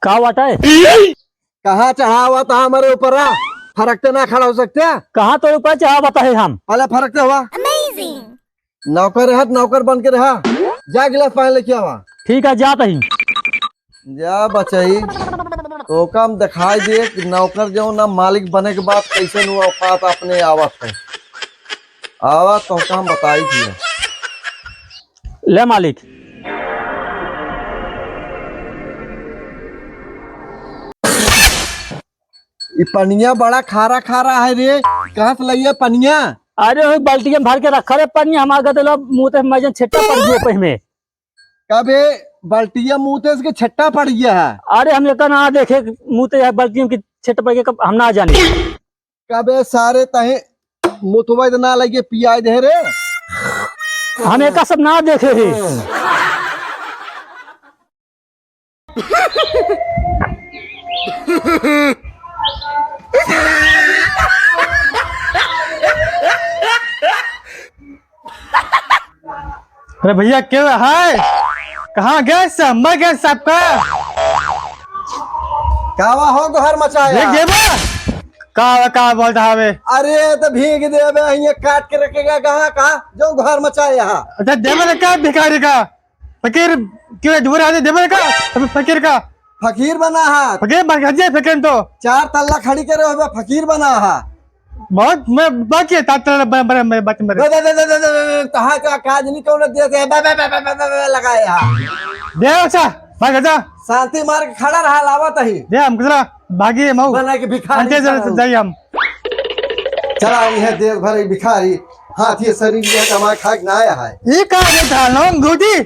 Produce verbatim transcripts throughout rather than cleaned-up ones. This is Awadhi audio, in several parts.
का बाटे? कहाँ चढ़ावा था हमारे ऊपर, आ? फरकते ना खड़ा हो सकते? कहाँ तोरे ऊपर चढ़ावा था हम? अले फरकते हुआ। Amazing। नौकर है, नौकर बन के रहा। जा गिलास पानी लेके आवा। ठीक है, जात ही। जा बचई, तोका हम दिखाई दे कि नौकर जो ना मालिक बने के बाद कैसे नु औकात अपने आवत है। आवा तोका हम बताई दिया। ले मालिक। ई पनिया बड़ा खारा खारा है रे, कहाँ से लइया पनिया? अरे, ओही बाल्टी में भर के रखा रे पनिया, हमार गदे लोग मुँह ते मजन छेट्टा पड़ गयो पे में। कबे बाल्टिया मुँह ते इसके छेट्टा पड़ गया है? अरे, हम एका ना देखे मुँह ते बाल्टी में कि छेट्टा पड़ गया, कब हम ना जाने। कबे सारे तहे मुतवा इतना लगे पियाई दे रे। हम एका सब ना देखे है। अरे भैया, के है? कहाँ गए सब? मर गए सबका? कावा हो गोहर मचाया? देख देबा? का, का बोलता हवे? अरे, तो भीग देबे, हियाँ काट के रखेगा, कहाँ, कहाँ? जो गोहर मचाया है। अच्छा, देबे ना का भिखारी का? फकीर, क्यों है? दूर आने देबे ना का? अबे फकीर का? फकीर बना है। फकीर बन गए, फकीर तो। चार तल्ला खड़ी करे हो, फकीर बना है। बहुत, मैं बाकी है, तात बड़े, बड़े, मैं बात मेरे। दे, दे, दे, दे, दे, दे, दे, तहाँ का काज नहीं कौन दिया थे, बे, बे, लगाए यहाँ। दे, अच्छा, भाग जा। शांति मार के खड़ा रहा, लावत ही। दे, हम कितना भागी है, मऊ। बना के भिखारी अंते जरा से खड़ा हो। जाइए हम। चला, ये है देश भर एक भिखारी, हाथी शरीर, ये कमा खा के ना आया है। ये का रे धानों गुदी?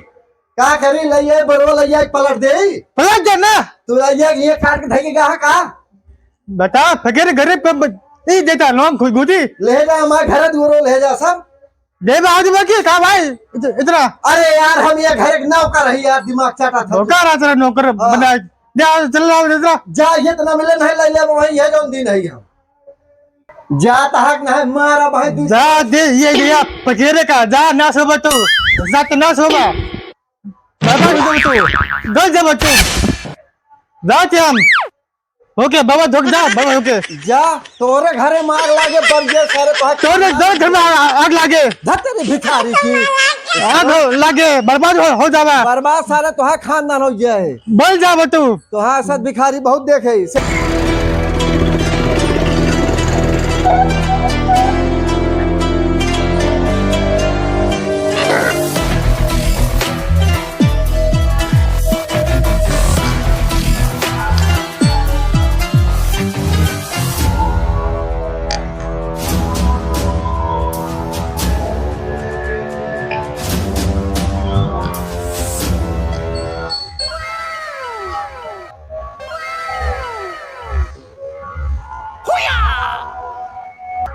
का करी, लइया बरवा लइया के पलट दे। पलट दे ना। तू लइया के ये काट के धइके कहा का? बता, फकीर गरीब पे ब-, ई देता लोग खुद गुदी। ले जा, हमारे घर दूरो ले जा सब। दे बा, आज बाकी का भाई? इत-, इतना। अरे यार, हम ये घर एक नौकर है यार, दिमाग चाटा था। नौकर है तेरा, नौकर हाँ। बना। दे, आज चल रहा हूँ, इतना। जा, ये इतना मिले नहीं, ले ले, वही है जो दिन है हम। जा, तहक नहीं, मारा भाई, दूसरा। जा, दे, ये, ये, फकीर का, जा, ना सोबा तू। जा, तो ना सोबा। बाबा, तू, तू, गल जब तू। जा, क्या हम? ओके, बाबा, धोक जा, बाबा, ओके। जा, तोरे घरे में आग लागे, बल जे सारे तोहर तोरे, तोरे घर में आ-, आग लागे। धत तेरी भिखारी की। आग हो, लागे, बर्बाद हो, हो जावा। बर्बाद सारे तोहार खानदान हो जाए। बल जावा तू। तोहार साथ भिखारी बहुत देखे।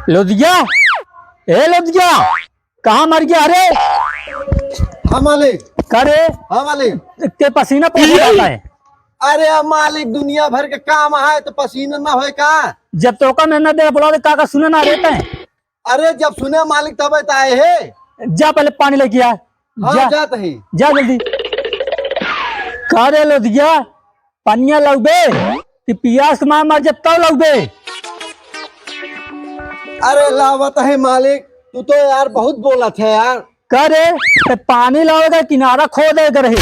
लोदिया, ए लोदिया, कहाँ मर गया रे? हाँ मालिक। का रे? हाँ मालिक। ते पसीना पहुँच जाता है। अरे मालिक, दुनिया भर के काम है तो पसीना ना होए का? जब तोका मेहनत दे बोला तो का का सुने ना रहता है। अरे जब सुने मालिक तबे तो आए है। जा पहले पानी लेके आ। हाँ, जा। जात ही। जा जल्दी। का रे लोदिया, पनिया लउबे कि पियास के मार मर जब तब लउबे? अरे लावत है मालिक, तू तो यार बहुत बोलत है यार। का रे, ते पानी लावे का किनारा खोदे के रहे?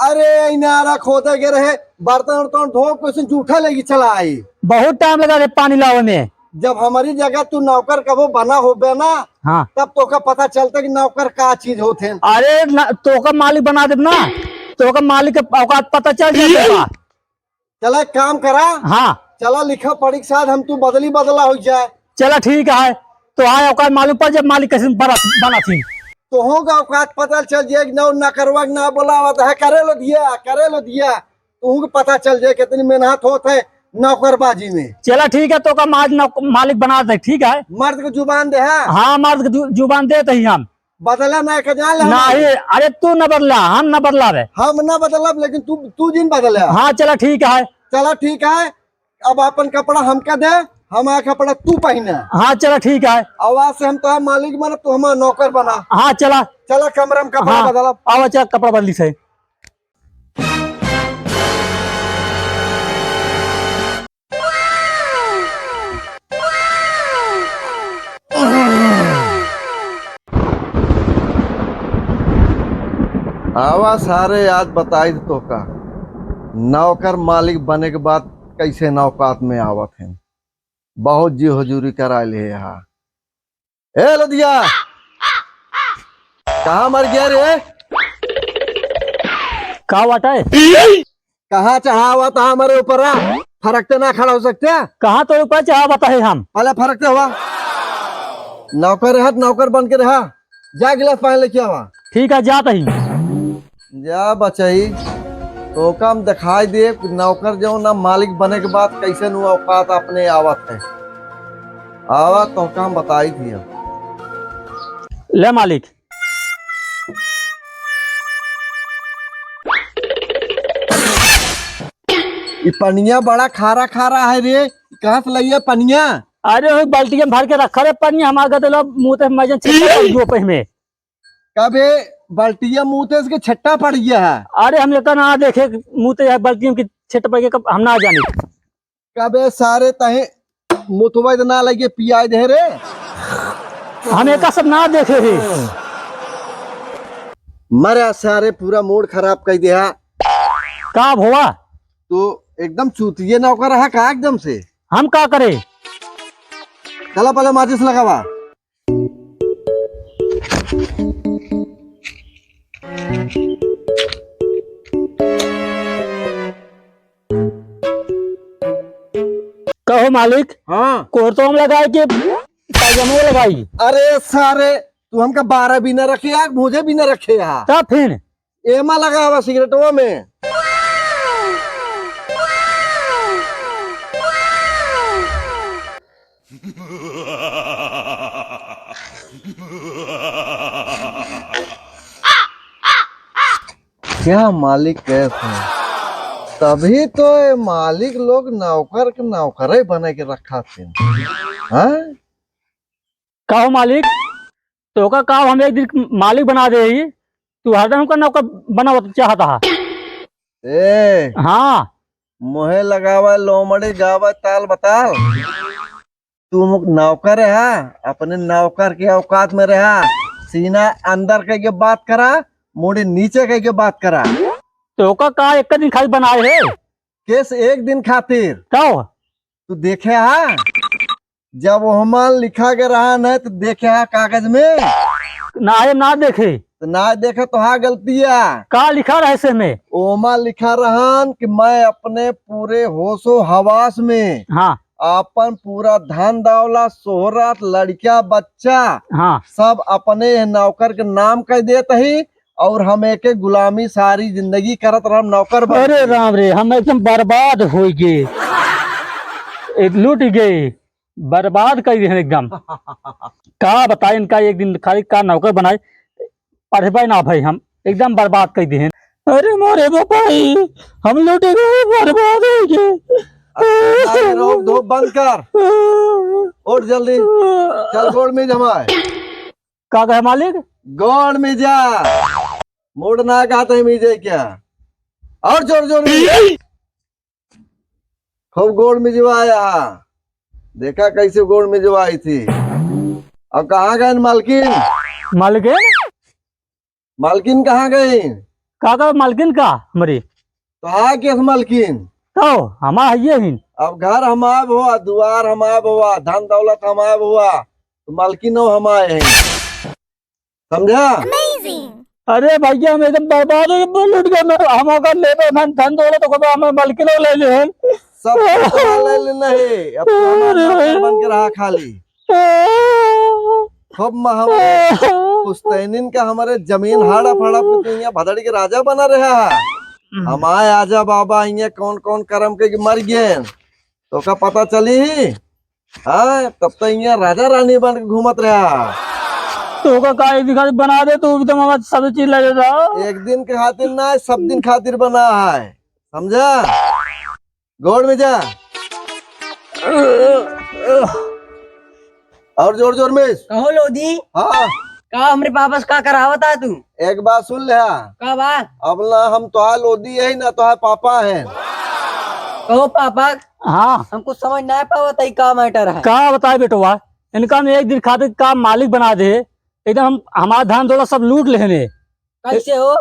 अरे इनारा खोदे के रहे, बर्तन उर्तन धो के जूठा लेके चला आई। बहुत टाइम लगा रे पानी लावे में। जब हमारी जगह तू नौकर कबो बना होबे ना, हाँ। तब तोका पता चलता कि नौकर का चीज होत है। अरे ना, तोका मालिक बना देब ना, तोका मालिक के औकात पता चल जाए तोका। चला एक काम करा, हाँ। चला लिखा पढ़ी के साथ हम तू बदली बदला हो जाए। चला ठीक है, तो आए औकात मालूम पड़ जब मालिक कैसे बना, बना थी। तोहों का औकात पता चल जाए कि नौ नकरवा के ना बोलावत है, करे लोदिया, करे लोदिया। तुहूँ के पता चल जाए कितनी मेहनत होत है नौकरबाजी में। चला ठीक है, तोका आज नौक-, मालिक बना दे, ठीक है? मर्द के जुबान दे है। हाँ, मर्द के जु-, जुबान देत ही हम। बदला ना के जान ले हम। नहीं, अरे तू न बदला, हम न बदला रे। हम न बदलब, लेकिन तू, तू जिन बदले। हाँ, चला ठीक है। चला ठीक है, अब अपन कपड़ा हमका दे, हमारा कपड़ा तू पहिना। हाँ, चला ठीक है। अब आज से हम तोहार मालिक बना, तू हमारा नौकर बना। हाँ, चला। चला कमरा में कपड़ा हाँ, बदलब। आवा, चला कपड़ा बदली से। आवा सारे, आज बताई तोहका नौकर मालिक बने के बाद कैसे नौकात में आवत हैं। बहुत जी हुजूरी कराए ले यहाँ। ए लोदिया, कहाँ मर गया रे? का बाटे? कहाँ चढ़ावा था हमारे ऊपर, आ? फरकते ना खड़ा हो सकते? कहाँ तोरे ऊपर चढ़ावा था हम? पहले फरकते हुआ। नौकर रहत, नौकर बन के रहा। जा गिलास पानी लेके आवा। ठीक है, जात ही। जा बचई, तोका हम दिखाई दे कि नौकर जो ना मालिक बने के बाद कैसे नु औकात अपने आवत है। आवा तोका हम बताई दिया। ले मालिक। ई पनिया बड़ा खारा खारा है रे, कहाँ से लइया पनिया? अरे, वही बाल्टी में भर के रखा रे पनिया, हमार गदे लोग मुँह ते मजन छिपा कर दियो पे में। कबे बाल्टिया मुँह ते इसके छट्टा पड़ गया है। अरे, हम एका ना देखे, मुँह ते बाल्टी में कि छट्टा पड़ गया, कब हम ना जानी। कबे सारे तहे मुतवा इतना लगे पियाई दे रे। हम एका सब ना देखे रे। मरे सारे पूरा मूड खराब कर दिया। का भवा? तू एकदम चूतिए नौकर रहा का एकदम से? हम का करे? चला पहले माचिस लगावा। कहो मालिक, हाँ। कोहरतवा में लगाई के पैजामा लगाई? अरे सारे, तू हमका बारह भी ना रखे यार, मुझे भी ना रखे यार। तब फिर? एमा लगावा सिगरेटवा में। क्या मालिक कैसे हैं? तभी तो ये मालिक लोग नौकर के नौकरे बने के रखा थे। हाँ? का हो मालिक? तोका का हम एक दिन मालिक बना दे ही, तू हरदम हमका नौकर बनावत चाहत हा। ए, हाँ। मोहे लगावे लोमड़ी गावे ताल बताल। तू मुक नौकर रहा, अपने नौकर के औकात में रहा। सीना अंदर कह के बात करा, मुड़ी नीचे कह के बात करा। तोका का एक दिन खाली बनाए है? केस एक दिन खातिर। का हो? तू देखे हा, जब ओहमा लिखा के रहा न, तो देखे हा कागज में? ना, ये ना देखे। तो ना देखे तो हा गलतिया। का लिखा रहे से में? ओमा लिखा रहन कि मैं अपने पूरे होशो हवास में हाँ। आपन पूरा धन दौलत, शोहरत, लड़का, बच्चा हाँ। सब अपने नौकर के नाम कर देत ही और हम एके गुलामी सारी जिंदगी करत रहम, नौकर बन अरे के। राम रे, हम एकदम बर्बाद होइ गए, ए, लूट गए, बर्बाद कर दिहन एकदम। का बताई इनका, एक दिन खाली का नौकर बनाए, पढ़बे ना भाई, हम एकदम बर्बाद कर दिहन। अरे मोरे बापाई, हम लूट गए, बर्बाद होइ गए। अरे रोक धोप बंद कर, उठ जल्दी, चल गोड़ में जमाए। का कहे मालिक? गोड़ में जा। मोड़ ना कहते हैं मीजे क्या? और जोर जोर में। खूब गोड़ मिजवाया। देखा कैसे गोड़ मिजवाई थी। अब कहाँ गए मालकिन? मालकिन? मालकिन कहाँ गई? का का मालकिन का हमरी? तो हाँ, किस मालकिन? तो हमा है ये हिन। अब घर हमार हुआ, दुआर हमार हुआ, धन दौलत हमार हुआ, तो मालकिन हो हमारे हैं। समझा? अरे भैया, हम एकदम बर्बाद हो गए, लूट गए। मैं, हम अगर लेबे, हम धन दौलत, तो कबे हमें मालकिन ले ले हैं। सब कुछ तो ले लेना है, अब तो हमारे अरे। नौकर बन के रहा खाली। खूब म-, हमारे पुश्तैनिन का हमारे जमीन हड़प हड़प के तू यहाँ भदड़ी के राजा बना रहा है। हमारे आजा बाबा, यहाँ कौन कौन करम के मर गए, तो का पता चली? हाँ, तब तो यहाँ राजा रानी बन के घूमत रहा। तो का, का एक दिन खातिर बना दे, तू एकदम हमार सब चीज ले लेता। एक दिन के खातिर ना, सब दिन खातिर बना है, समझा? गोड़ में जा। और जोर जोर में। कहो लोदी। हाँ। का हमरे पापा से का करावत है तू? एक बात सुन ले। का बा? अब ना हम तोहार लोदी है, ना तोहार पापा है। कहो पापा। हाँ। हम कुछ समझ ना पावत है, का मैटर है? का बताए बेटवा, इनका हम एक दिन खातिर का मालिक बना दे, एकदम हम, हमारा धन दौलत सब लूट लेने। कैसे हो?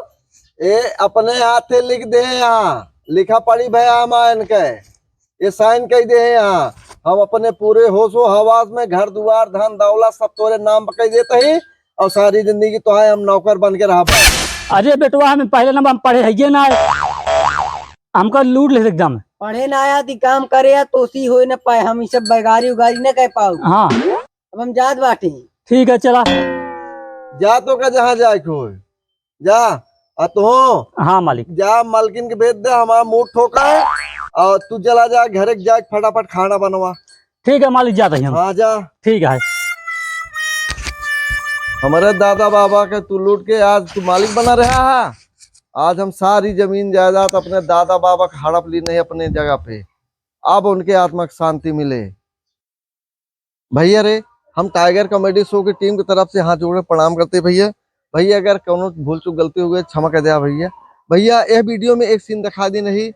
ए, अपने हाथे लिख दे हैं यहाँ, लिखा पढ़ी भया हमार इनके, ये साइन कइ दे हैं यहाँ। हम अपने पूरे होशो हवास में घर दुआर धन दौलत सब तोरे नाम पर कइ देत ही, और सारी जिंदगी तोहार हम नौकर बन के रहब। अरे बेटवा, हमें पहले नंबर हम पढ़े हइये ना है, हमका लूट ले एकदम। पढ़े ना आया ती काम करे या तोसी होए न पाए, हम ई सब बेगारी उगारी न कह पाऊ। हाँ। अब हम जात बाटी। ठीक है, चला। जा तो का जहाँ जाए के होए, जा। आ तू हाँ मालिक। जा, मालकिन के भेज दे, हमारा मूड ठोका है। और तू चला जा घरे, जाके फटाफट खाना बनवा। ठीक है मालिक, जात ही हम। हाँ, जा। ठीक है। हमारे दादा बाबा के तू लूट के आज तू मालिक बना रहा है। आज हम सारी जमीन जायदाद अपने दादा बाबा के हड़प ली नहीं अपने जगह पे, अब उनके आत्मा के शांति मिले। भैया रे, हम टाइगर कॉमेडी शो की टीम की तरफ से हाथ जोड़ के प्रणाम करते भैया। भैया, अगर कौनो भूल चूक गलती हो गई, क्षमा कर दिया भैया। भैया, यह वीडियो में एक सीन दिखा दी नहीं,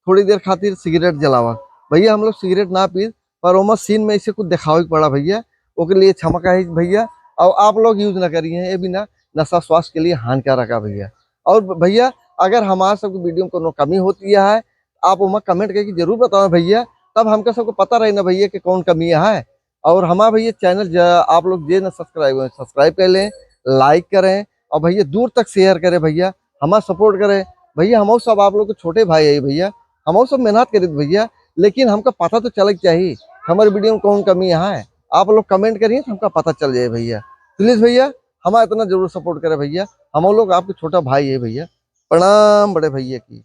थोड़ी देर खातिर सिगरेट जलावा। भैया, हम लोग सिगरेट ना पी, पर ओमा सीन में इसे कुछ दिखावे के पड़ा भैया, ओके लिए क्षमा कही भैया। और आप लोग यूज ना करिए, ये भी ना नशा स्वास्थ्य के लिए हानिकारक है भैया। और भैया, अगर हमारे सबके वीडियो में कोनो कमी होती है, आप ओमा कमेंट करके जरूर बतावें भैया, तब हमका सबको पता रहे ना भैया कि कौन कमी है। और हमारा भैया चैनल ज-, आप लोग जे ना सब्सक्राइब हुए, सब्सक्राइब कर लें, लाइक करें और भैया दूर तक शेयर करें भैया, हमारा सपोर्ट करें भैया। हम सब आप लोग के छोटे भाई है भैया, हम सब मेहनत करित भैया, लेकिन हमका पता तो चले के चाहिए हमारे वीडियो में कौन कमी है। आप लोग कमेंट करिए तो हमका पता चल जाए भैया। प्लीज भैया, हमारा इतना जरूर सपोर्ट करें भैया, हम लोग आपके छोटा भाई है भैया। प्रणाम बड़े भैया की।